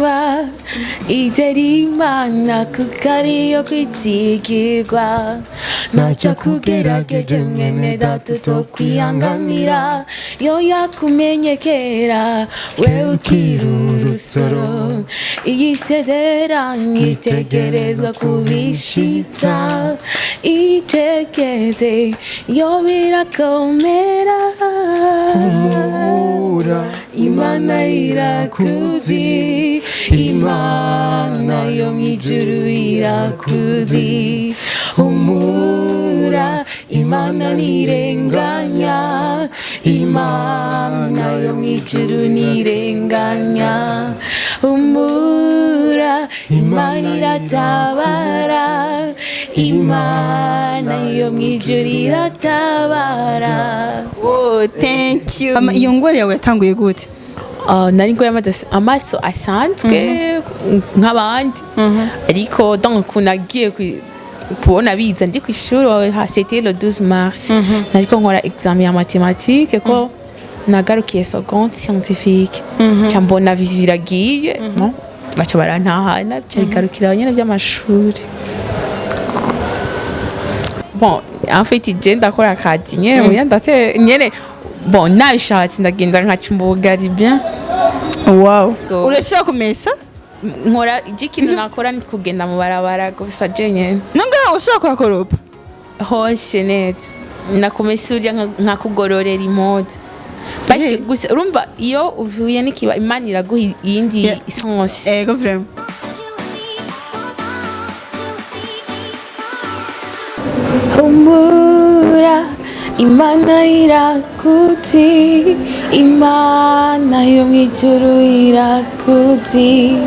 Ubwoba, izera Imana kuko ariyo kwizigirwa. Ntacyo kugerageje, mwene data, utokwihanganira. Yo yakumenye kera wewe ukiri urusoro. Iyi sezerano itegerezwa kubishitsa, itegeze yo birakomera. Humura. Imana irakuzi, Imana yo mw'ijuru irakuzi. Humura, Imana ntirenganya, Imana yo mw'ijuru ntirenganya. Humura, Imana iratabara, Imana yo mw'ijuru iratabara. Oh, thank you. Mama, iyo ngwara yawe yatanguye gute? Nari ngoye amaso asanzwe nk'abandi, ariko donc nagiye kubona biza ndi ku ishuri. C'était le 12 mars, nariko nkora examen ya mathématique, ko nagarukiye seconde scientifique, nca mbona biragiye no baca barantahana, bica bigarukira nyene by'amashuri. Bon, en fait, je ndakora akazi nyene muya ndate nyene. Bon, nabishatse ndagenda nkacumba ubugari bien. Wow. Go. Urashobora kumesa? Nkora ikintu nakora ni kugenda mu barabara gusa je nyene. Nongaho ushobora kuhakoropa? Hose neza, nakumesurya, nkakugororera impuzu parce que gusa urumva iyo uvuye n'ikiba, Imana iraguha iyindi sens. Ego, vraiment. Humura, Imana irakuzi, Imana yo mw'ijuru irakuzi.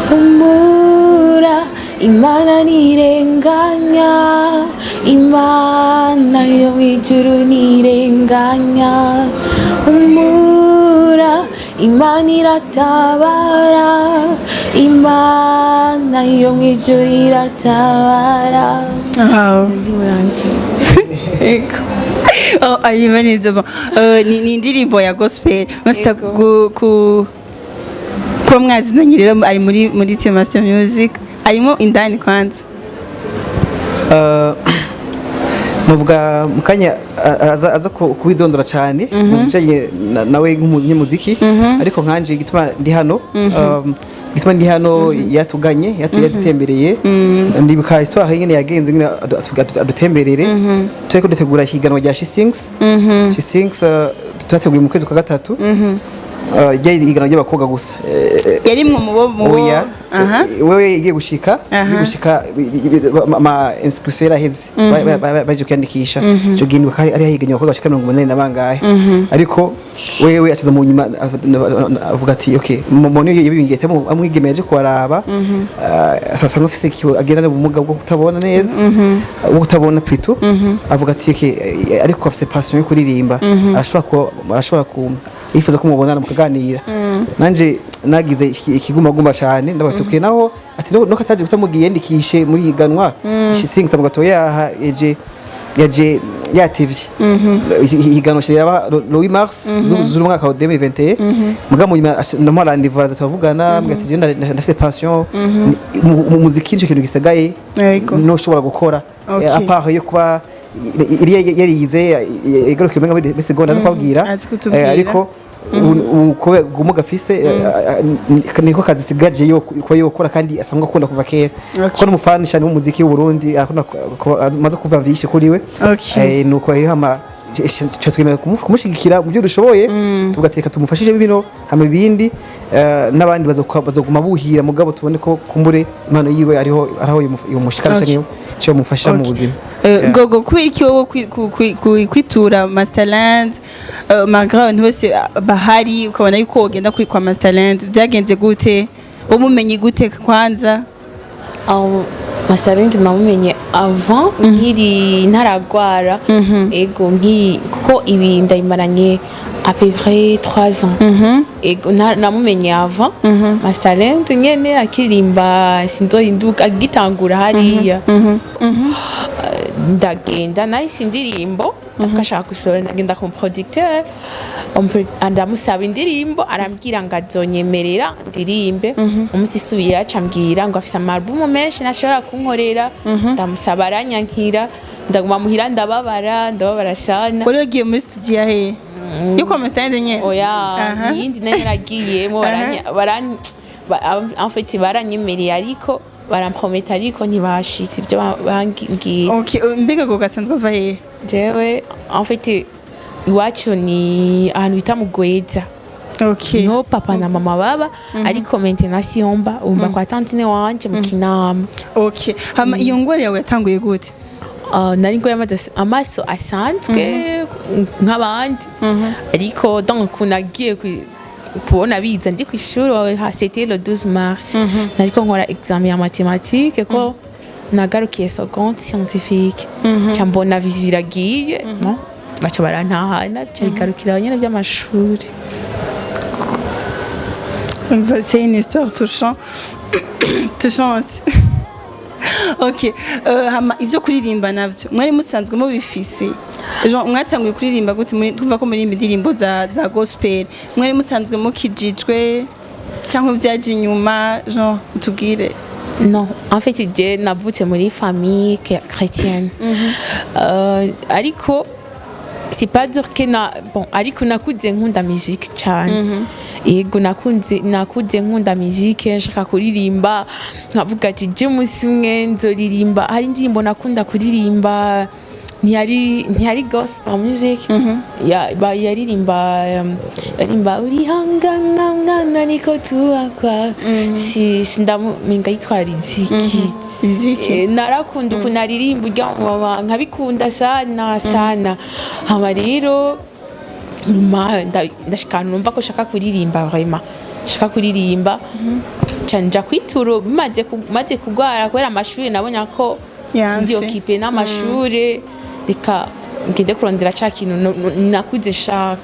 Humura, Imana ntirenganya, Imana yo mw'ijuru ntirenganya. Humura, Imana iratabara, Imana yo mw'ijuru iratabara. Wow. Indirimbo yanje. Ego. Oh, aririmba neza. Bon. Ni indirimbo ya gospel. Master, Ego. Ku kuba mwazinanye rero, ari muri Team Master Music. Arimo indani kwanza. Novuga mu kanya aza kubidondora cyane mu bijanye nawe nk'umunyamuziki, ariko nkanje igituma ndi hano, yatuganye, yadutembereye. Ndibuka histoire nyene yagenze nyene adutemberere, turiko dutegura ihiganwa rya She Sings. She Sings twateguye mu kwezi kwa gatatu, ryari ihiganwa ry'abakobwa gusa. Yarimwo mubo Oya. Aha. Wewe igiye gushika, igiye gushika ama inscription yaraheze, baje kwiyandikisha. Ico gihe ndibuka ari higanye abakobwa bashika 80 na bangahe, ariko wewe aciza mu nyuma avuga ati: "Okay." Mu yibingiye amwigeme yaje kubaraba, sasa n'ufise agenda n'ubumuga bwo kutabona neza, bwo kutabona plutôt. Avuga ati: "Okay," ariko afise passion yo kuririmba, arashobora ku yifuza ko mubonana mukaganira. Nanje nagize ikigumagumba cyane, ndabatukiye naho ati no kataje kutamugiye ndikishe muri higanwa She Sings mu gato yaha eje yaje yatevye ihiganwa kiraba le 8 mars z'uyu mwaka wa 2021. Muga mu nyuma ndamuha rendez-vous, araza turavugana, mbwira ati: "Je ndafise passion mu muziki, nico kintu gisigaye noshobora gukora." À part yo kuba iriya yarize, igarukiye umenga muri seconde, aza kubabwira. Azi kutubwira. Ariko ubu kubera ubumuga afise, niko kazi sigaje yo kuba yokora, kandi asanzwe akunda kuva kera, kuko n'umufani cyane w'umuziki w'u Burundi, akunda amaze kuva vyinshi kuri we. Nuko rero hama twemera kumushigikira mu byo dushoboye, tugateka tumufashije bino, hama ibindi n'abandi bazoguma buhira, mugabo tubone ko kumbure impano yiwe ariho araho yomushikana canke cyo mufasha mu buzima. Gogo, kubera iki wowe kwitura Masterland, malgré abantu bose bahari, ukabona yuko wogenda kuri kwa Masterland? Byagenze gute? Umumenye gute kwanza? Aho Masterland namumenye avant nkiri ntaragwara. Ego, nkiri, kuko ibi ndayimaranye à peu près 3 ans. Ego, namumenye avant Masterland nyene akiririmba "Sinzohinduka", agitangura hariya. Ndagenda nahise indirimbo ndashaka gusohora, ndagenda ku producteur, ndamusaba indirimbo, arambwira ngo azonyemerera ndirimbe. Umunsi isubiye aca ambwira ngo afise ama album menshi, ntashobora kunkorera. Ndamusaba aranyankira, ndaguma muhira, ndababara, ndababara sana. Wari wagiye muri studio ya hehe? Yo kwa Masterland nyene? Oya. Iyindi nayo naragiyemo, en fait baranyemereye, ariko baramprometa, ariko ntibashitse ibyo bambwiye. Okay, mbega ngo gasanzwe ava hehe? Jewe en fait iwacu ni ahantu bita mu Gweza. Niho papa na mama baba, ariko maintenant siyomba umva kwa tantine wanje mu Kinama. Okay, hama iyo ngwara yawe yatanguye gute? Nari ngo amaso asanzwe nk'abandi, ariko donc nagiye kubona biza ndi kw'ishuri, c'était le 12 mars, nariko nkora examen ya mathématique, ko nagarukiye seconde scientifique, ca mbona vision iragiye, no baca barantahana, ca bigarukira nyene by'amashuri. Umva, c'est une histoire touchante, touchante. Ok, hama ivyo kuririmba navyo mwari musanzwe mubifise? Genre mwatanguye kuririmba gute? Twumva ko muririmba indirimbo za gospel. Mwari musanzwe mukijijwe cyangwa vyaje inyuma? Genre utubwire. Non, en fait, je navutse muri famille chrétienne. Ariko c'est pas dire que na bon, ariko nakuze nkunda musique cyane. Yego, nakuze nkunda musique, nshaka kuririmba, nkavuga ati je umunsi umwe nzoririmba. Hari indirimbo nakunda kuririmba, ntiyari gospel music, ya yaririmba urihangana mwana niko tuakwa, si sindamumenga yitwa Riziki. Riziki. Narakunda ukuntu aririmba urya mama, nkabikunda sana sana. Hama rero nyuma ndashika ahantu numva ko nshaka kuririmba, vraiment nshaka kuririmba, nca nja kwituro maze kugwara kubera amashuri nabonye ko Yanse. sindi occupée n'amashuri, reka ngende kurondera ca kintu nakuze nshaka.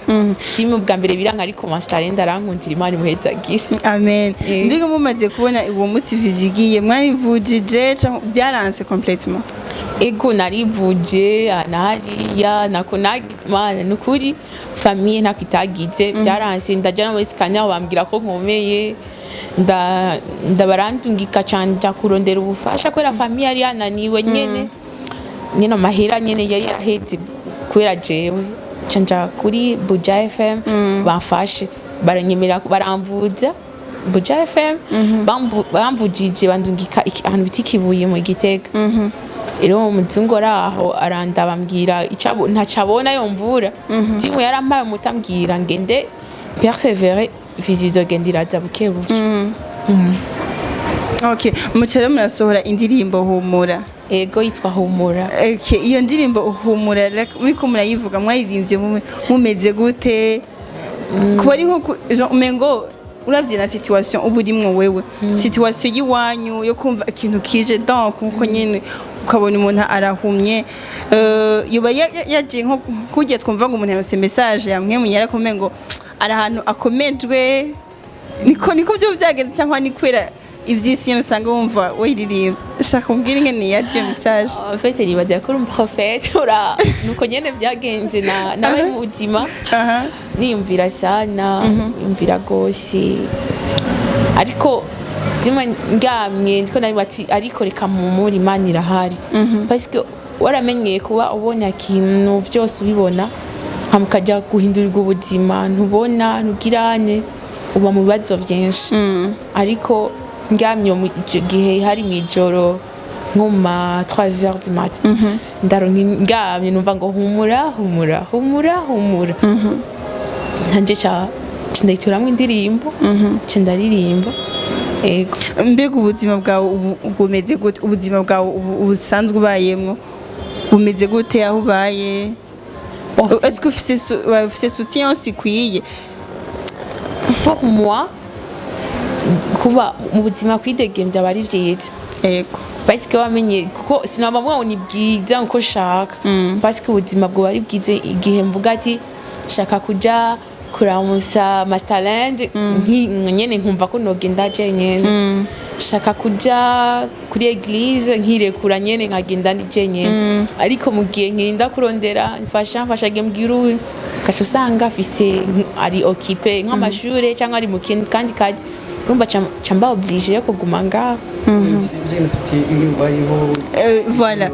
Timu bwa mbere biranka, ariko Masterland arankundira, Imana imuhezagire. Amen. Eh. Mbega mumaze kubona uwo munsi vizigiye, mwarivujije canke byaranse complètement? Ego, narivuje na hariya nako mana nukuri famille ntako itagize, byaranse. Ndaja no muri scanner bambwira ko nkomeye, ndabarandungika cane nja kurondera ubufasha kubera famille yari yananiwe nyene nyene, amahera nyene yari yaraheze kubera jewe. Nca nja kuri Buja FM bamfashe, baranyemera, baramvuza Buja FM. Bamvujije bandungika ahantu bita Ikibuye mu Gitega. Rero umuzungu ari aho arandaba, ambwira ntaco abona yomvura. Timu yarampaye umuti, ambwira ngende persévérer, vision izogenda iraza buke buke. Okay, muca rero murasohora indirimbo Humura. Ego, yitwa Humura. Okay, iyo ndirimbo Humura, like, muriko murayivuga mwaririmbye mumeze gute? Kuba ari nko genre umengo uravye na situation uba urimwo wewe, situation y'iwanyu yo kumva ikintu kije, donc nkuko nyene ukabona umuntu arahumye, yoba yaje nko kurya twumva ngo umuntu yose message yamwe yarakomeye ngo ari ahantu akomejwe, niko byo byagenze, cyangwa ni kwera ivy'isi nyene usanga wumva wayiririmba? Shaka umbwire ingene yaje iyo message. En fait nibaza ko uri umuprofete, ura nuko nyene vyagenze na nawe mu buzima. Niyumvira sana, niyumvira gose, ariko zimwe ndyamye ndiko nari ati ariko reka mumuri, Imana irahari, parce que waramenyeye kuba ubona ikintu vyose ubibona, hama ukajya guhindurirwa ubuzima, ntubona, ntugirane, uba mu bibazo vyinshi. Ariko ndyamye mu ico gihe hari mw'ijoro nko mu ma 3 heures du matin, ndaronka ndyamye numva ngo humura, humura, humura, humura. Nanje ca ndayituramwo indirimbo, ca ndaririmba, ego. Mbega ubuzima bwawe ubu bumeze gute? Ubuzima bwawe ubu ubusanzwe ubayemwo bumeze gute, aho ubaye? Bon, est-ce que ufise soutien sikwiye? Pour moi, kuba mu buzima kwidegembya aba ari vyiza. Parce que wamenye kuko sinaba ngo ni bwiza nkuko nshaka, parce que ubuzima bwo ari bwiza igihe mvuga ati shaka kuja Kuramusa Masterland, nyene nkumva ko nogenda je nyene. Shaka kuja kuri église, nkirekura nyene, nkagenda ndi je nyene. Ariko mu gihe nkirinda kurondera mfasha, mfasha, mbwira uyu, ugaca usanga afise, ari occupé nk'amashure cyangwa ari mu kindi kandi kazi, urumva ca mba obligé yo kuguma ngaho. Voilà,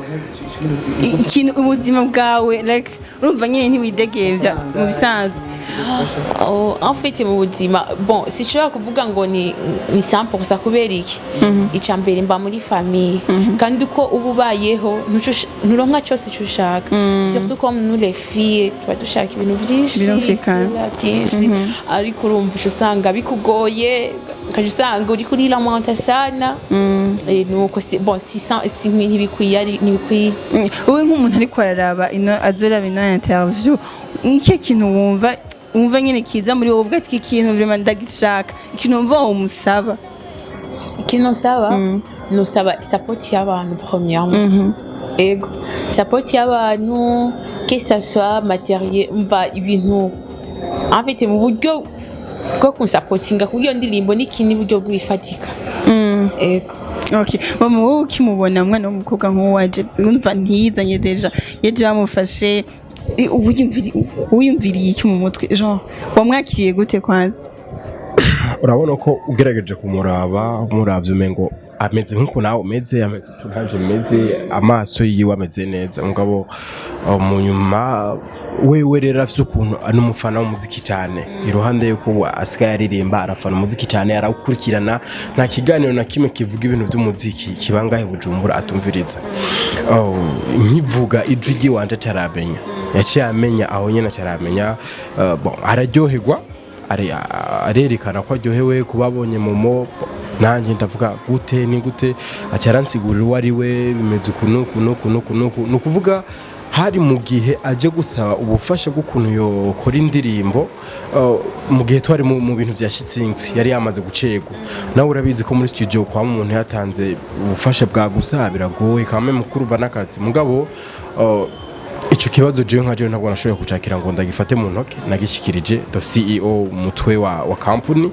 ikintu ubuzima bwawe, like, urumva nyine ntiwidegemvya mu bisanzwe. Oh, en fait, mu buzima, bon, sinshobora kuvuga ngo ni 100%. Kubera iki? Icya mbere, mba muri famille, kandi uko uba ubayeho nturonka cyose icyo ushaka, surtout comme nous les filles tuba dushaka ibintu byinshi. Birumvikana. Sila byinshi, ariko urumva uca usanga bikugoye, ukaca usanga uri kuri lamenta sana. Nuko si bon, si ntibikwiye, ntibikwiye. Wowe nk'umuntu ariko araraba ino, azoraba ino interview, nicyo kintu wumva nyine kiza muri wowe, uvuga ati: "Iki kintu vraiment ndagishaka", ikintu wumva womusaba? Ikintu nsaba, nusaba support y'abantu premièrement. Ego, support y'abantu, que ça soit matériel, mva ibintu, en fait, mu buryo bwo kunsapotinga kuko iyo ndirimbo n'ikindi buryo bw'ifatika. Ego. Okay, mama, wowe ukimubona umwana w'umukobwa nk'uwaje, wumva ntiyizanye, déjà yaje bamufashe, wiyumviriye iki mu mutwe? Genre, wamwakiriye gute kwanza? Urabona ko ugerageje kumuraba, umuravye umengo ameze nk'uko nawe umeze, ameze uko nanje meze, amaso yiwe ameze neza. Mugabo mu nyuma wewe rero afise ukuntu ari umufana w'umuziki cyane. Iruhande yuko ubu asigaye aririmba, arafana umuziki cyane, arawukurikirana. Nta kiganiro na kimwe kivuga ibintu by'umuziki kiba ngahe Bujumbura atumviriza. Oh, nkivuga ijwi ry'iwanje acaramenya, yaciye amenya aho nyene, acaramenya. Bon, araryoherwa, arerekana ko aryohewe kuba abonye Momo. Nanjye ndavuga gute, ni gute, aca aransigurira uwo ari we, bimeze uku n'uku n'uku n'uku n'uku. Ni ukuvuga hari mu gihe aje gusaba ubufasha bw'ukuntu yokora indirimbo, mu gihe twari mu bintu vya shitsinzi, yari yamaze gucerwa. Nawe urabizi ko muri studio kwa umuntu yatanze ubufasha bwa gusa biragoye kame mukuru n'akazi. Mugabo ico kibazo jewe nka jewe ntabwo nashoboye kucakira ngo ndagifate mu ntoke. Nagishikirije the CEO, umutwe wa company,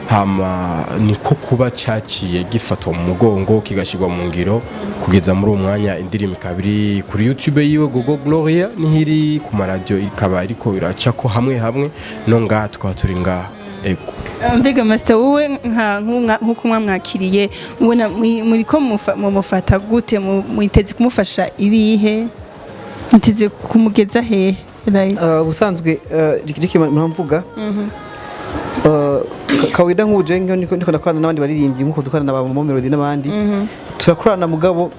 hama niko kuba cyaciye gifatwa mu mugongo, kigashyirwa mu ngiro kugeza muri uwo mwanya. Indirimbo ikaba iri kuri YouTube yiwe Gogo Gloria, niho iri ku maradiyo, ikaba iriko iraca ko hamwe hamwe no ngaha tukaba turi ngaha. Ego. Mbega Master, wowe nk'uko mwamwakiriye, mubona muriko mumufata gute? Mwiteze kumufasha ibihe? Mwiteze kumugeza hehe? Like, Ubusanzwe Ricky muramvuga kawaida nk'uje niko ndakorana n'abandi baririmbyi, nk'uko dukorana na ba Momo Melody n'abandi turakorana, mugabo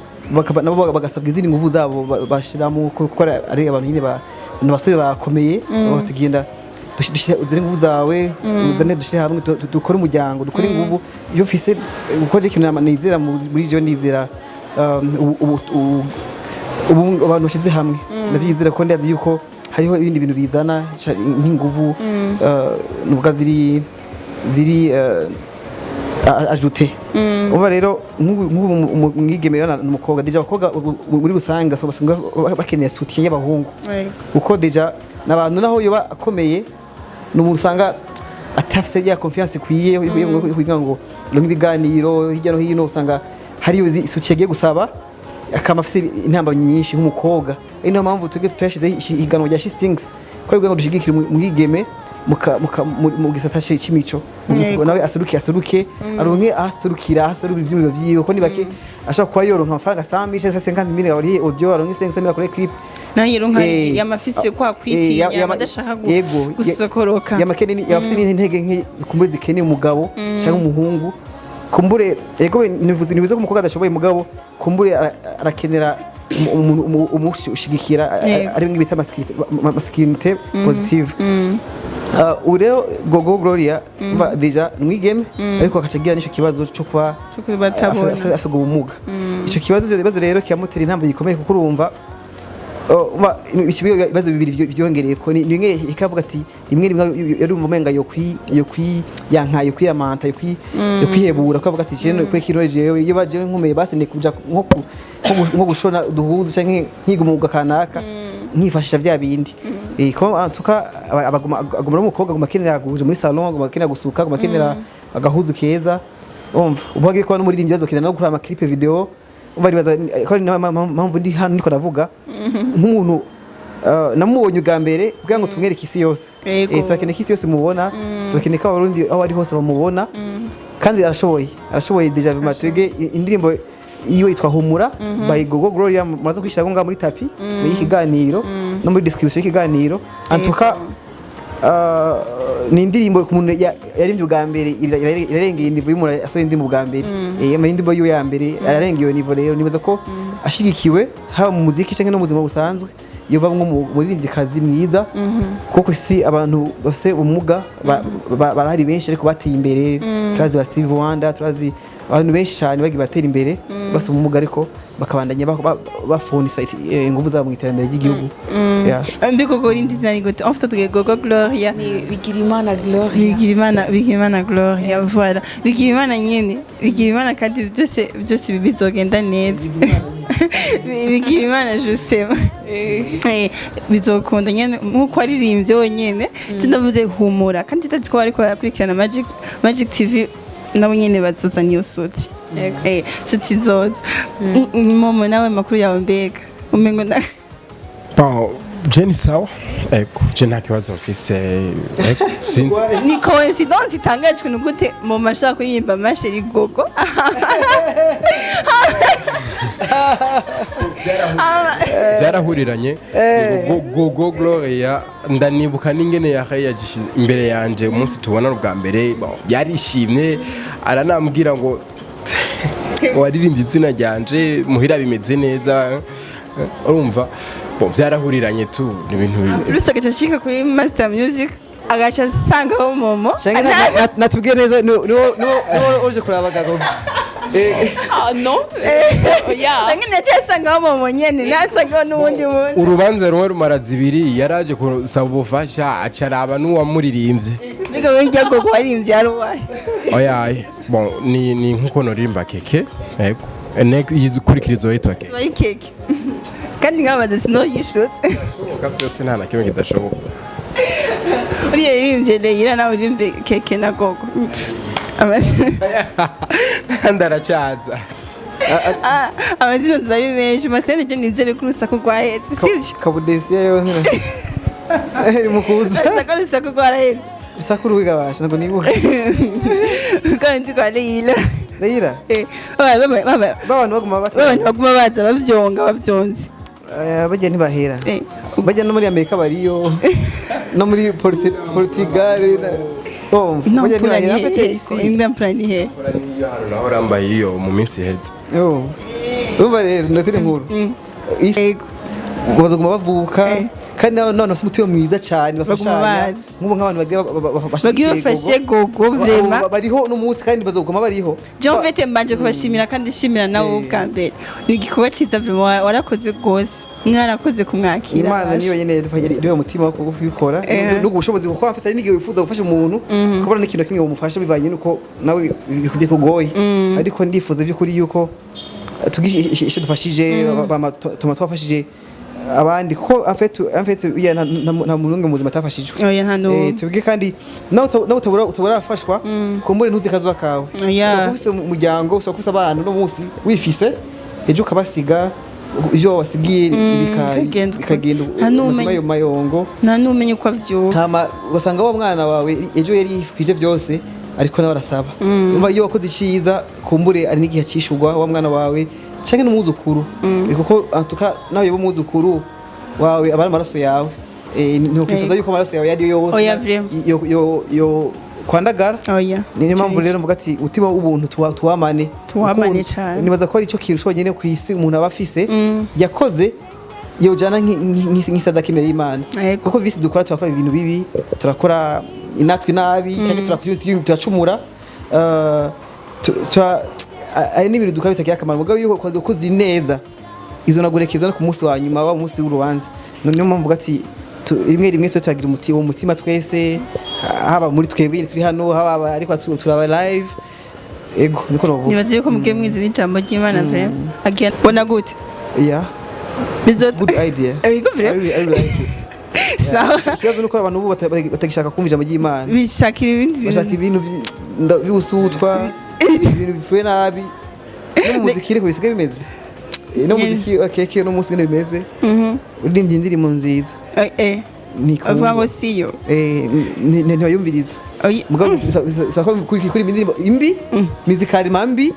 nabo bagasabwa izindi nguvu zabo bashiramo, kuko ari abantu nyine ni abasore bakomeye. Batugenda uzane inguvu zawe, uzane dushyire hamwe, dukore umuryango, dukore inguvu. Iyo mfise uko je ikintu nizera muri jewe, nizera ubu abantu bashyize hamwe, ndavyizera ko ndazi yuko hariho ibindi bintu bizana nk'inguvu, nuvuga ziri ajoute. Uba rero nk'ubu umwigeme rero ni umukobwa, déjà abakobwa muri rusange basanga bakeneye soutien y'abahungu, kuko déjà n'abantu naho yoba akomeye ni umuntu usanga atafise ya confiance ikwiye yo kugira ngo ronke ibiganiro hirya no hino. Usanga hariyo soutien agiye gusaba, akaba afise intambamyi nyinshi nk'umukobwa. Ari niyo mpamvu twebwe tuyashizeho ihiganwa rya She Sings, ko ari ngo dushigikire umwigeme mu gisata c'imico. Nawe aseruke, aronke aho aserukira, aho aserura ivyumviro vyiwe, ko ni bake ashobora kuba yoronka amafaranga 100 cyangwa 50 mille abarihe audio, aronke 500 mille akore clip. Nayo nka yamafise kwa kwitinya, adashaka gusokoroka. Yamakene yafise n'intege nke, kumbure zikeneye umugabo cyangwa umuhungu. Kumbure yego, nivuze ko umukobwa adashoboye, mugabo kumbure arakenera umushigikira, ari bimwe bita masculinité positive. Ubu rero Gogo Gloria va déjà mwigeme, ariko akaca agira n'ico kibazo cyo kuba Cyo kuba atabona. Asoga ubumuga. Ico kibazo, ivyo bibazo rero kiramutera intambwe gikomeye, kuko urumva ibibazo bibiri vyongereye ko ni rimwe ikavuga ati rimwe rimwe yarumva umenga yo yanka, yo kwiyamanta, yo kwihebura, ko avuga ati je kwe kino jewe iyo baje nkomeye basi ni kuja nko gushona duhuze canke nkiga umwuga kanaka. Nkifashisha bya bindi. Ko en tout cas abaguma aguma n'umukobwa, aguma akenera kuja muri salon, aguma akenera gusuka, aguma akenera agahuzu keza. Umva, ubu hagiye kuba n'umuririmbyi azokenera no gukora ama clip vidéo. Umva, nibaza ko ari nayo mpamvu ndi hano ndiko ndavuga nk'umuntu namubonye ubwa mbere kugira ngo tumwereke isi yose. Turakeneye ko isi yose mubona, turakeneye ko Abarundi aho bari hose bamubona, kandi arashoboye, arashoboye déjà vraiment. Twebwe indirimbo yiwe yitwa Humura by Gogo Gloria, muraza kwishyira ngaho muri tapis muri ikiganiro no muri description y'ikiganiro. En tout cas ni indirimbo ku muntu yaririmbye ubwa mbere irarengeye niveau y'umuntu asohoye indirimbo ubwa mbere. Ama indirimbo yiwe ya mbere ararengeye iyo niveau. Rero nibaza ko ashigikiwe haba mu muziki cyangwa no mu buzima busanzwe, yovamwo umuririmbyikazi mwiza, kuko si abantu bafise ubumuga barahari benshi ariko bateye imbere. Turazi ba Steve Wonder, turazi abantu benshi cyane bagiye batera imbere bafise ubumuga, ariko bakabandanya bafonisa ingufu zabo mu iterambere ry'igihugu. Yeah. Mbe Gogo, rindi zina ni gute? En fait tugiye Gogo Gloria. Ni Bigirimana Gloria. Bigirimana, Bigirimana Gloria, voilà, Bigirimana nyene, Bigirimana, kandi byose byose bizogenda neza. Bigirimana justement. Bizokunda nyene nkuko waririmbye wenyene. Je ndavuze Humura, kandi ndazi ko bariko barakurikirana Magic TV, nabo nyene bazozana iyo suti. Yego. Suti nzoza. Momo, nawe makuru yawe mbega umengo na Bon, je ni sawa, ego, je nta kibazo mfise, ego, sinzi. Ni coincidence itangajwe ni gute Momo ashaka kuririmba Ma chérie Gogo? Byarahuriranye. Gogo Gloria, ndanibuka n'ingene yareyagishije imbere yanje umunsi tubona ubwa mbere. Bon, yarishimye, aranambwira ngo waririmbye izina ryanje muhira bimeze neza. Urumva, bon, byarahuriranye tu, ni ibintu Plus agaca ashika kuri Master Music, agaca asangaho Momo. Canke natubwiye neza niwo uje kuraba Gogo. Ah non, oya. Nyene yaciye asangaho Momo nyene, ntasangaho n'uwundi muntu. Urubanza rumwe rumara zibiri, yaraje gusaba ubufasha, acaraba n'uwamuririmbye. Mbega wewe, irya Gogo waririmbye ari uwahe? Oya, bon, ni nkuko noririmba keke, yego, next ikurikirizo yitwa keke. Ziba ari keke, kandi nkabaza sinoyishutse. Bishoboka byose, nta na kimwe kidashoboka. Uriya yaririmbye Leila, nawe uririmbe keke na Gogo. Kandi aracyaza. Ah, amazina nzi ari menshi masene. Je nizere ko urusaku rwahetse, sivyo? Kabudesiya yo mukuza. Urusaku rwarahetse. Urusaku rwigabasha ntabwo nibuka. Kandi kwa Leila. Leila. Babantu Babantu baguma babantu baguma baza bavyonga bavyonze. Bajya ntibahera. Bajya no muri Amerika bariyo, no muri Portugal bumva bajya ntibahera afite isi. Inampura ni he? Niyo hantu naho rambaye iyo mu minsi iheze. Yo. Urumva rero ndatira inkuru isi bazaguma bavuka. Kandi none bafite umutima mwiza cyane, Baguma bafashanya. baza. Nk'ubu nk'abantu bagiye Bagiye bafashe Gogo vraiment. Bariho n'umunsi kandi bazoguma bariho. Je en fait mbanje kubashimira, kandi shimira nawe ubwa mbere. Ni igikorwa cyiza vraiment, warakoze rwose, mwarakoze kumwakira. Imana niyo nyene niyo mutima wo kubikora n'ubushobozi, kuko afite n'igihe wifuza gufasha umuntu ukabona n'ikintu kimwe umufasha bivanye nuko nawe bikugoye. Ariko ndifuza by'ukuri yuko tugira icyo dufashije, tuma twafashije abandi, kuko en fait iya nta muntu n'umwe mu buzima atafashijwe. Oya, nta n'umwe. Tubwire kandi nawe utabura afashwa, kumbure ntuzi kazoza kawe. Oya. Ushobora kuba ufise umuryango, ushobora kuba ufise abana, uno munsi wifise, ejo ukabasiga, ibyo wabasigiye bikagenda uko. bikagenda Nta n'umenya. ubuzima mayongo. Nta n'umenya uko avyuka. Hama ugasanga wa mwana wawe ejo yari yikwije byose, ariko nawe arasaba. Umva, iyo wakoze iciza, kumbure ari n'igihe acishurwa wa mwana wawe canke n'umwuzukuru. Kuko antuka nawe yoba umwuzukuru wawe aba ari amaraso yawe. Ntukwifuza yuko amaraso yawe yari yo yose Oya, vraiment. yo kwandagara. Oya. Niyo mpamvu rero mvuga ati umutima w'ubuntu tuwamane. Tuwamane Kuko cane. nibaza ko ari cyo kintu cyonyine ku isi umuntu aba afise yakoze yojana nk'isadaka imbere y'Imana. Kuko visi dukora, turakora ibintu bibi, turakora inatwi nabi cyangwa turacumura, hari n'ibintu dukora bitagira akamaro. Mugabo iyo ukoze neza, izo nagurekeza no ku munsi wa nyuma, wa munsi w'urubanza. Niyo mpamvu mvuga ati rimwe rimwe twe turagira uwo mutima twese, haba muri twebwe turi hano, haba ariko turaba live. Ego, niko novuga. Nibaze yuko mugiye mwize n'ijambo ry'Imana vraiment. Again, bona gute? Yeah. Good idea. Ego, I really, I really like it. Sawa. Ikibazo nuko abantu ubu batagishaka kumva ijambo ry'Imana. Bishakira ibindi Bashaka bintu. ibintu by'ubusutwa, ibintu bipfuye nabi. No mu muziki ariko bisigaye bimeze. No mu muziki akeke no munsi ngene bimeze. Uririmbye indirimbo nziza. Ni Bavuga ngo siyo. Ntibayumviriza. Mugabo bisa ko kuri indirimbo imbi, mizikari mambi,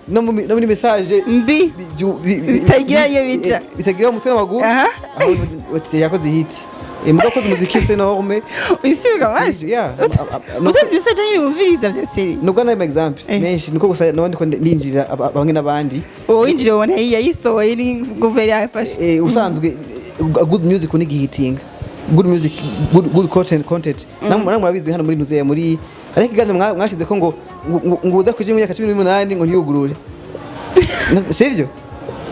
no muri message mbi. Bitagira iyo bija. Bitagira umutwe n'amaguru. Aho bati yakoze hit. Mugabo akoze umuziki ufise norme. Isubiga amazi. Yeah. Utazi message nyine wumviriza vya série. Nubwo nayo example menshi niko gusa nabandi ko ndinjira bamwe n'abandi. Wowe winjira ubona yayisohoye ni guveri yafashe. Usanzwe good music ni gihitinga good music, good content. Namwe murabizi hano muri muzeya muri ariko ikiganiro mwashize ko ngo udakwije imyaka 18 ngo ntiyugurure. Sivyo?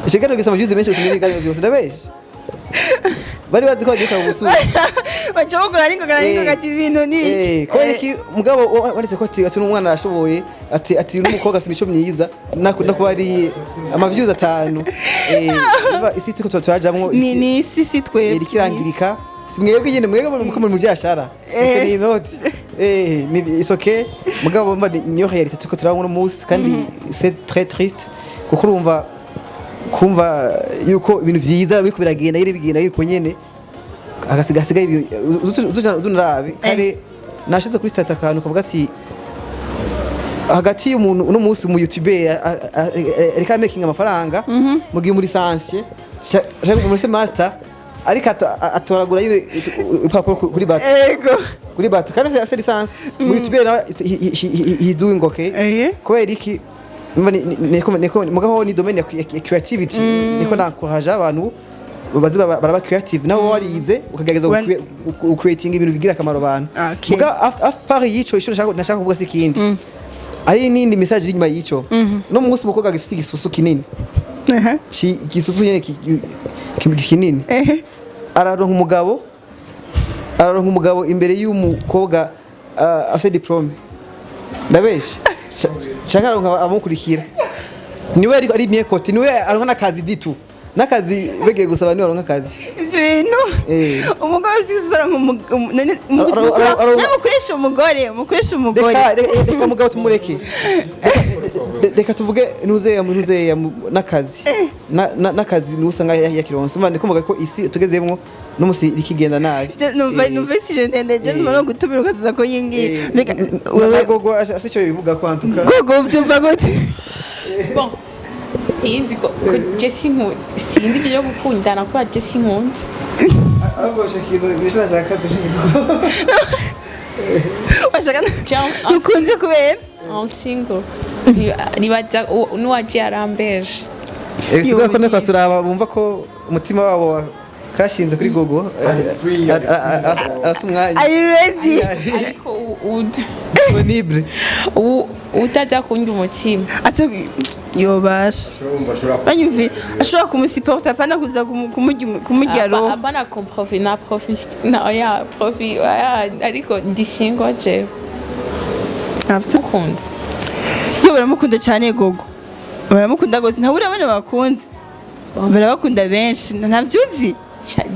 Ikiganiro gisama views menshi gusumba ibiganiro byose, ndabeshe? Bari bazi ko bagiye kuraba ubusura. Baca bagura ariko ariko ati ibintu ni Kubera iki mugabo wanditse ko ati n'umwana arashoboye, ati n'umukobwa afite imico myiza, nako ari ama views 5. Umva, isi turiko turajamwo ni si twe. Iriko irangirika. Si mwebwe nyine, mwebwe muri mu byashara ni inoti, ni it's okay. Mugabo mba niyo réalité turiko turabona uno munsi, kandi c'est très triste kuko urumva kumva yuko ibintu vyiza biriko biragenda yiri bigenda yuko nyene agasiga hasigaye uzunarabe kare nashize kuri statut akantu kavuga ati hagati y'umuntu uno munsi mu YouTuber ariko making amafaranga mu gihe muri licence cyangwa muri master ariko atoragura nyine urupapuro kuri bato, kuri bato, kandi afite licence. Mu YouTuber nawe he's doing okay. Kubera iki? Umva, niko mugaho ni domaine ya creativity, niko nakoraje abantu bazi baraba creative nabo warize ukagerageza creating ibintu bigira akamaro abantu. Muga after part yico ico nashaka kuvuga si ikindi, ari n'indi message iri inyuma yico. No munsi umukobwa agifite igisusu kinini, igisusu nyene kinini, araronka umugabo imbere y'umukobwa afite diplôme. Ndabeshe? Canke araronka abamukurikira, niwe ari mieux coté, niwe aronka n'akazi ditu n'akazi begiye gusaba, niwe aronka akazi. Ivyo bintu umugore uzi mukoresha umugore, mukoresha umugore. Reka mugabo tumureke. Reka tuvuge ntuzeya n'akazi. N'akazi niwe usanga yakironse. Mba ndikumva ko isi tugezemwo n'umusi irikigenda nabi. Numva numva si je ndende je numva no gutumira ukaza ko yingi. Mbega wewe gogo asico bivuga ko antuka. Gogo, uvyumva gute? Bon, sinzi ko je sinzi ibyo byo gukundana kuba je sinkunze. Ahubwo ico kintu bisha nashaka dushike. Washaka Cyangwa- ukunze kubera I'm single. Nibaza n'uwaje yarambeje. Sigura ko niko turaba bumva ko umutima wabo kashinze kuri gogo arasa umwanya. Are you ready? Ariko disponible. Utaza kundya umutima. Ati yobasha Urumva ashobora banyumvi ashobora kumusiporta apana kuza kumurya roho. Apana kumprofi na profi na oya profi oya, ariko ndi single je mukunda. Yo baramukunda cyane gogo, baramukunda gose, ntabura abana bakunze, barabakunda benshi, ntavyuzi.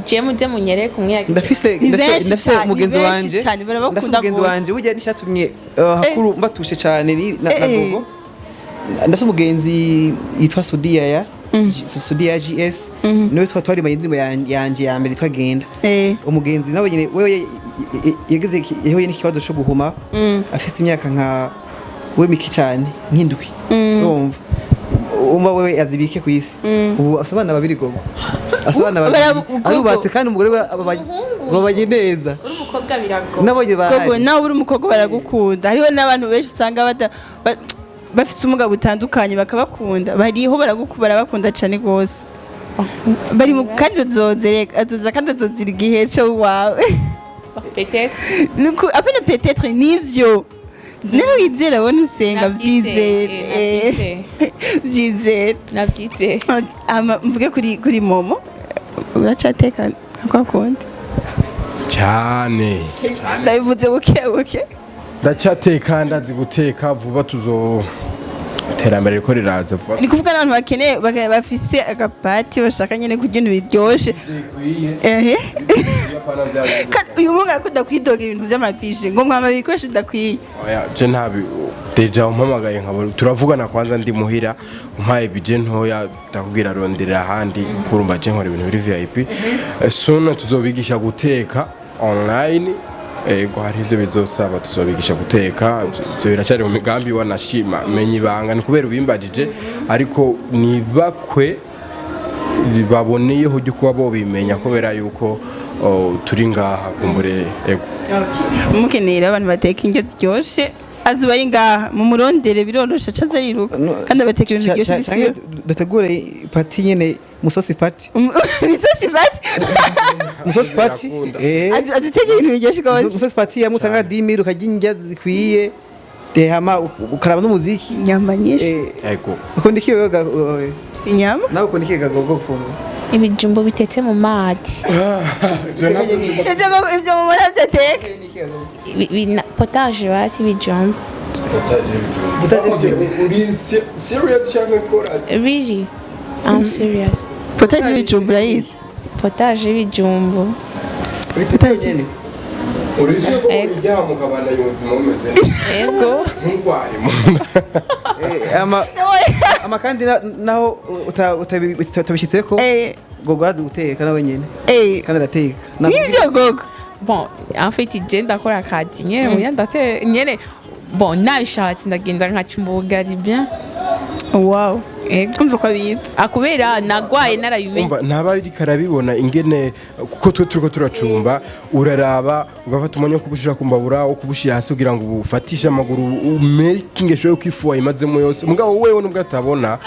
Je muze munyereke umwe. Ndafise Ni ndafise benshi ndafise cyane, umugenzi ni benshi wanje cyane, barabakunda ndafise umugenzi gose. wanje burya nishatumye hakuru mbatushe cyane ni na gogo. Ndafise umugenzi yitwa Sudiya ya Sudiya GS, niwe twarimanye indirimbo yanje ya mbere yitwa Genda. Umugenzi nawe nyine wewe yagize yahuye n'ikibazo cyo guhuma afise imyaka nka we mike cyane nk'indwi. Urumva umva wewe azibike ku isi ubu asa abana babiri gogo, asa abana babiri. Gogo. Arubatse kandi umugore we Umuhungu. Babanye neza. Uri umukobwa biragoye. Nabonye gogo bahari. Nawe uri umukobwa baragukunda, hariho n'abantu benshi usanga bafise ubumuga butandukanye bakabakunda, bariho barabakunda cyane rwose, bari mu kandi azozereka azoza kandi azozira igihe cyo wawe. Peut-être. Nuko apana peut-être, nivyo nero wizera wowe ntusenga. Nabyizeye, Byizere, byizere. Nabyizeye. Ama mvuge kuri momo uracateka kwa kundi? Cyane. Ndabivuze buke buke. Ndacyateka, ndazi guteka. Vuba tuzo Iterambere riko riraza vuba. Ni kuvuga n'abantu bakeneye bafise agapati, bashaka nyene kurya ibintu biryoshe. Ehe. Kandi uyu muhungu arakunda kwidoga ibintu vy'amabije, ngo mwama ibikoresho bidakwiye. Oya, je ntabi déjà umpamagaye nkabona turavugana kwanza ndi muhira, umpaye budget ntoya ndakubwira ronderera ahandi, kurumva je nkora ibintu biri VIP. Soon tuzobigisha guteka online. Ego, hari ivyo bizosaba, tuzobigisha guteka. Ivyo biracari mu migambi, wanashima menya ibanga ni kubera ubimbajije, ariko nibakwe baboneyeho ryo kuba bobimenya kubera yuko, oh, turi ngaha kumbure, ego. Mukeneye rero abantu bateka indya ziryoshe, azuba ari ngaha, mumurondere, biroroshe, aca aza yiruka kandi abateka ibintu biryoshye Canke bisiyo. Dutegure party nyene, musosi party. Misosi party. Musosi party. Birakunda. Aduteka ibintu biryoshye rwose. Musosi party yamwe utanga 10,000 ukarya indya zikwiye, hama ukaraba n'umuziki. Inyama nyinshi. Ego. Ukunda iki wewe wewe? Inyama. Nawe ukunda iki Gogo gufungura? Ibijumbu bitetse mu mazi. Ivyo ntabwo. Ivyo mubona vyateka. Potage basi, ibijumbu. Uri serious cyangwa kora? Really, I'm serious. Potage y'ibijumbu urayizi? Potage y'ibijumbu. Bitetse nyene. Uri sure ko Ego. uryama ukabana ubuzima bumeze neza? Ego. Nturware mu nda. Ama kandi naho utabishitseko, Gogo arazi guteka nawe nyene. Kandi arateka. Nivyo Gogo? Bon, en fait je ndakora akazi nyene muya, ndate nyene. Bon, nabishatse ndagenda nkacumba ubugari bien. Wow. Ego. Kumva ko abizi. Akubera nagwaye narabimenye. Umva, ntaba ariko arabibona ingene kuko twe turiko turacumba, uraraba ugafata umwanya wo kubushira ku mbabura, wo kubushira hasi kugira ngo ubufatishe amaguru, umaking sure ko ifu wayimazemo yose. Mugabo wewe nubwo atabona.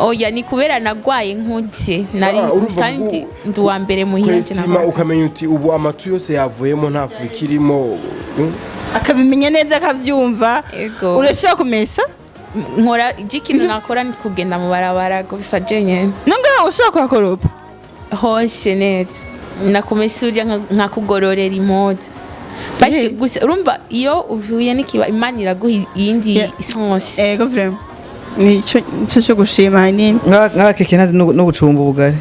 Oya, ni kubera nagwaye nkuze nari Ah, urumva. Kandi ndi uwa mbere muhira nje. Kwestima Nagwaye. ukamenya uti ubu amatu yose yavuyemo, nta fu ikirimo. Akabimenya neza, akavyumva. Ego. Urashobora kumesa? Nkora ikintu nakora ni kugenda mu barabara gusa je nyene. Nongaho ushobora kuhakoropa? Hose neza, nakumesa urya nkakugororera impuzu. Parce que gusa urumva iyo uvuye n'ikiba, Imana iraguha iyindi sens. Ego, vraiment nico nico cyo gushima hanini. Nka keke ntazi no gucumba ubugari.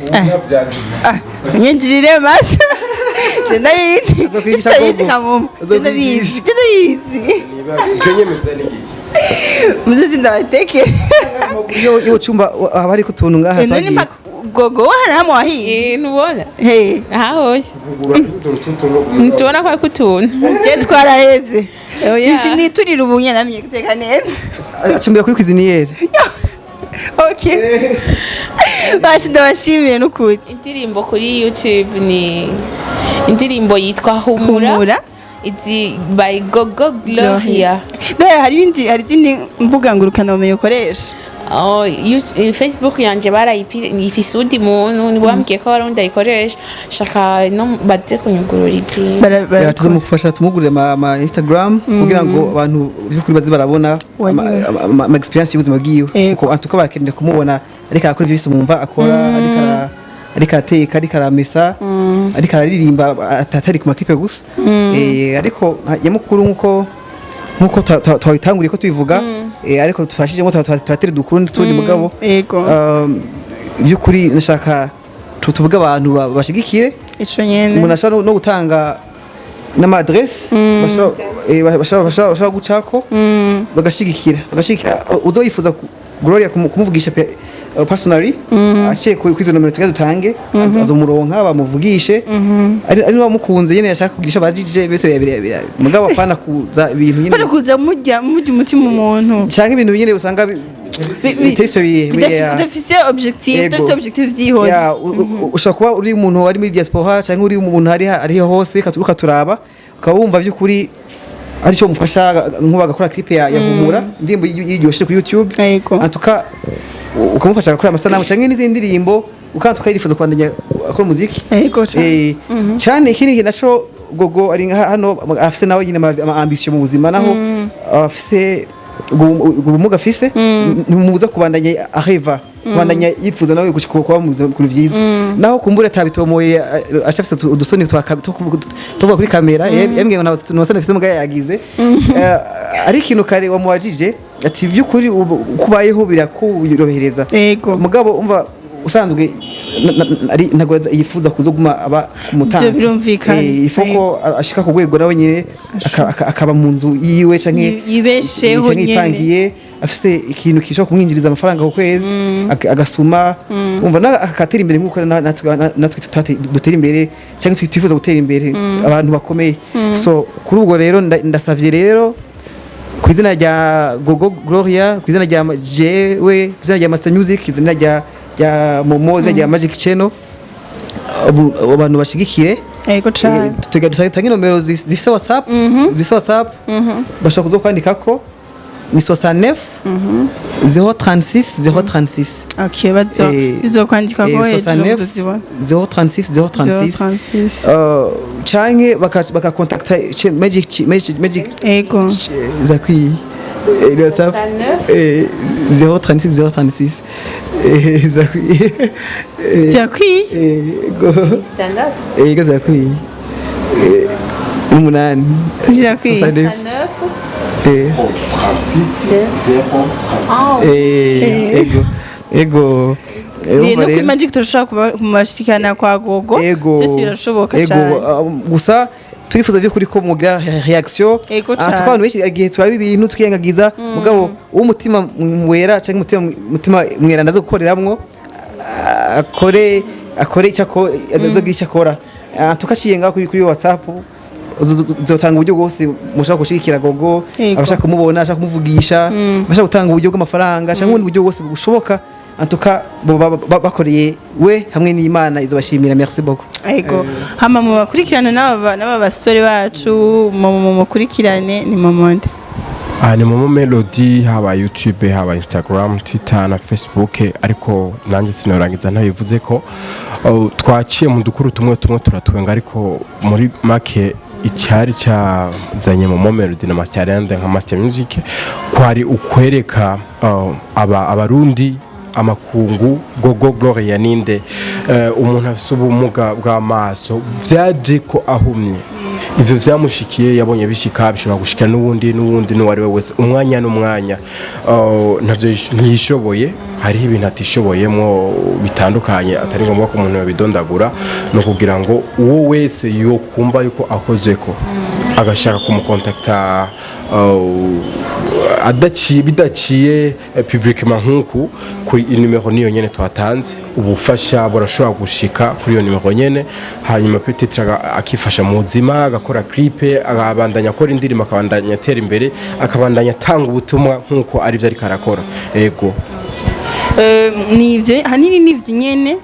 Ah, nyinjirire masa, je ndabizi. Azokwigisha Ndabizi. Gogo. Kamuma, je ndabizi, je ndabizi. Ico nyemeza ni iki? Muze ndabatekere. Iyo ucumba haba hariko utuntu ngaha None twagiye. mpaka Gogo hari hamwe wahiye. Eh, ntubona? Hey. Aha hose. Kugura utuntu tw'utuntu. Ntubona ko ariko utuntu? Je twaraheze. Oya. Isi niturira ubu nyene namenye guteka neza. Acumbira kuri cuisinière. Okay, bashi ndabashimiye n'ukuri. Indirimbo kuri YouTube ni indirimbo yitwa Humura. Humura. It's by Gogo Gloria. Be hari ibindi, hari izindi mbuga ngurukana bumenyi ukoresha? Oh, Facebook yanje barayipi ifise uwundi muntu, wambwiye ko hari undi ayikoresha, shaka no baze kunyugurura iki. Tuzamufasha tumugurire ama Instagram kugira ngo abantu by'ukuri baze barabona ama experience y'ubuzima bwiwe. Kuko antuka barakeneye kumubona ariko arakora ivyo bise akora, ariko arateka, ariko aramesa, ariko araririmba, atari ku makipe gusa. Ariko nyamukuru nkuko twabitanguriye ko tubivuga, ariko tufashijemo turatera udukuru n'utundi mugabo. By'ukuri nashaka tuvuge abantu bashigikire. Ico nyene. Umuntu ashobora no gutanga n'ama adresse bashobora gucako bagashigikira uzo yifuza Gloria kumuvugisha personally, aciye kuri izo nomero tugira dutange, azomuronka bamuvugishe. Ari niba mukunze nyene yashaka kugirisha abajije bese birebire, mugabo apana kuza ibintu nyene. Bari kuza mujya umutima umuntu. Canke ibintu nyene usanga bitari sérieux. Udafise objectif. Udafise objectif vyihoze. Ya, ushobora kuba uri umuntu wari muri diaspora cyangwa uri umuntu ari hose ukaturaba ukaba wumva by'ukuri ari cyo mufasha, nkuba agakora clip ya Humura, indirimbo yiryoshe kuri YouTube. Antuka ukamufasha agakora amasanamu cyangwa n'izindi ndirimbo, ukaba tukayirifuza kubandanya akora umuziki. Yego cane. Cyane ikindi naco, Gogo ari nka hano afise nawe nyine ama ambition mu buzima, naho afise ubwo ubumuga afise ntimubuza kubandanya aheva, kubandanya yifuza nawe gushika kuba mu buzima ku vyiza, naho kumbura atabitomoye, acafise udusoni two tuvuga kuri kamera. Yembwiye ngo nta masoni afise, mugaya yagize. Ari ikintu kare wamubajije. Ati by'ukuri ubu kubayeho birakuyorohereza. Mugabo umva usanzwe ari ntago yifuza kuzoguma aba ku mutanga. Ivyo birumvikana. Ifo ko ashika ku rwego nawe nyine akaba mu nzu yiwe canke Yibesheho canke nyene. yipangiye, afise ikintu gishobora kumwinjiriza amafaranga ku kwezi, agasuma, umva akatera imbere nk'uko natwe dutera imbere cyangwa twifuza gutera imbere abantu bakomeye. So kuri ubwo rero ndasavye rero ku izina rya Gogo Gloria, ku izina rya jewe, ku izina rya Master Music, ku izina rya Momo, izina rya Magic Channel, abantu bashigikire. Ego cane. Tuga dutange nomero zifise WhatsApp bashobora kuzo kwandikako, ni 69 036 036. Okay, bazo bizokwandikwa ko hejuru. 69 muzozibona. 036 036. 036. Canke bakakontakta Magic zakwiye. WhatsApp 036 036, zakwiye. Zirakwiye. Ego. Ego, zakwiye. N'umunani. Zirakwiye. 69. 36 036. Ego. Ni Urumva no kuri rero- Magic turashobora kumashikana kwa Gogo. Ego. Byose birashoboka Ego. cyane. Gusa turifuza by'ukuri ko mugira reaction. Ego cane. Tuko abantu benshi igihe turaba ibintu twiyengagiza, mugabo uw'umutima wera cyangwa umutima mweranda aza gukoreramwo, akore icyo azogira icyo akora. Tukaciye ngaho kuri WhatsApp uzotanga uburyo bwose mushaka gushigikira Gogo, abashaka kumubona, abashaka kumuvugisha, abashaka gutanga uburyo bw'amafaranga cyangwa ubundi buryo bwose bushoboka. Antuka bakoreye we hamwe n'Imana izobashimira. Merci beaucoup. Ego, hama mu bakurikirane n'aba basore bacu, mu mukurikirane ni Momonde. Aha ni Momo Melody, haba YouTube, haba Instagram, Twitter na Facebook. Ariko nanjye sinorangiza ntabivuze ko twaciye mu dukuru tumwe tumwe turatwenga, ariko muri make icyari cyazanye Momo Melody na Master Land nka Master Music kwari ukwereka abarundi, amakungu, Gogo Gloria ninde, umuntu afite ubumuga bw'amaso byaje ko ahumye. Ivyo vyamushikiye, yabonye bishika, bishobora gushika n'uwundi n'uwundi n'uwo ari we wese umwanya n'umwanya. Ntavyo ntiyishoboye, hariho ibintu atishoboyemwo bitandukanye, atari ngombwa ko umuntu yabidondagura. Ni ukugira ngo uwo wese yokumva yuko akozeko agashaka kumukontakta adaciye bidaciye publiquement nk'uku kuri nimero niyo nyene twatanze, ubufasha burashobora gushika kuri iyo nimero nyene. Hanyuma peut-être akifasha mu buzima, agakora clip, akabandanya akora indirimbo, akabandanya atera imbere, akabandanya atanga ubutumwa nk'uko arivyo ariko arakora. Ego. Ni ivyo hanini, ni ivyo nyene.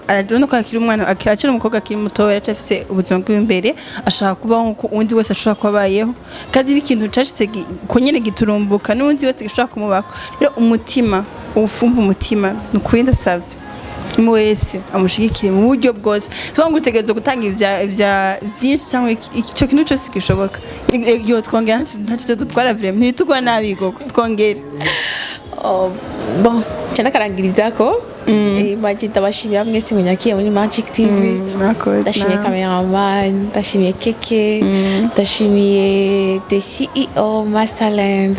Arabona ko akiri umwana, akiri umukobwa, akiri muto, yaracafise ubuzima bw'imbere, ashaka kubaho nkuko uwundi wese ashobora kuba abayeho, kandi ari ikintu cashitse ko nyene giturumbuka n'uwundi wese gishobora kumubako. Rero umutima ufumva umutima, ni ukuri ndasavye umwe wese amushigikire mu buryo bwose. Tuba ngo utegerezwa gutanga ivya vyinshi cyangwa ico kintu cyose gishoboka. Yo twongera ntacyo dutwara, vraiment ntitugwa nabi Gogo, twongere. Oh, bon, cyane akarangiriza ko Magic, ndabashimira mwese munyakiye muri Magic TV. Murakoze. Ndashimiye Nawe. cameraman, ndashimiye Keke, ndashimiye the CEO Masterland,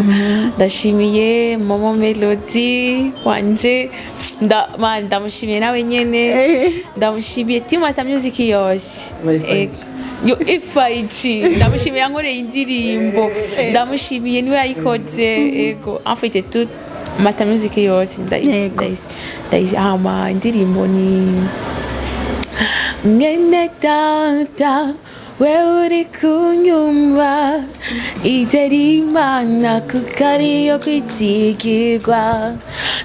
ndashimiye Momo Melody wanje, man, ndamushimiye nawe nyene. Ndamushimiye team Master Music yose. Na FIG. Yo FIG ndamushimiye, yankoreye indirimbo, ndamushimiye, niwe yayikoze. Ego, en fait tout Master Music yose ndayisi. Yego. Ndayisi. Hama indirimbo ni Mwene data, we uri kunyumva, izera Imana kuko ariyo kwizigirwa.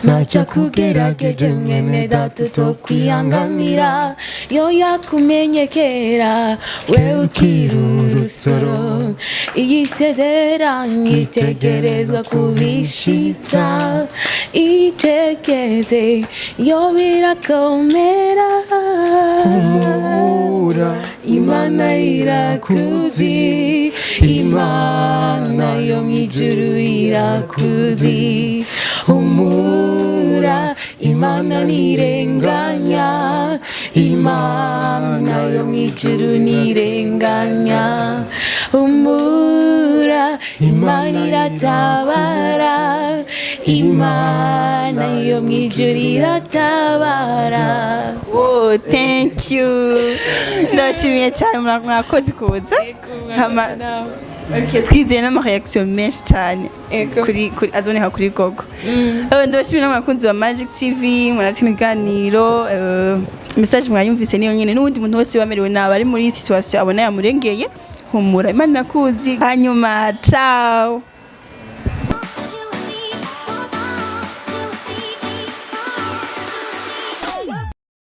Ntacyo kugerageje mwene data utokwihanganira. Yo yakumenye kera we ukiri urusoro, iyi sezeranye itegerezwa kubishitsa, itegeze yo birakomera. Imana irakuzi, Imana yo mw'ijuru irakuzi. Humura, Imana ntirenganya, Imana yo mw'ijuru ntirenganya. Humura. Imana iratabara, Imana yo mw'ijuru iratabara. Oh, thank you, ndabashimiye cyane, mwakoze kuza. Okay, twizeye n'ama réaction menshi cyane kuri azoneka kuri Gogo. Ndabashimiye n'abakunzi ba Magic TV, muratse ibiganiro, message mwayumvise niyo nyene. N'uwundi muntu wese wamerewe nabi, ari muri situation abona yamurengeye, humura, Imana irakuzi. Hanyuma ciao.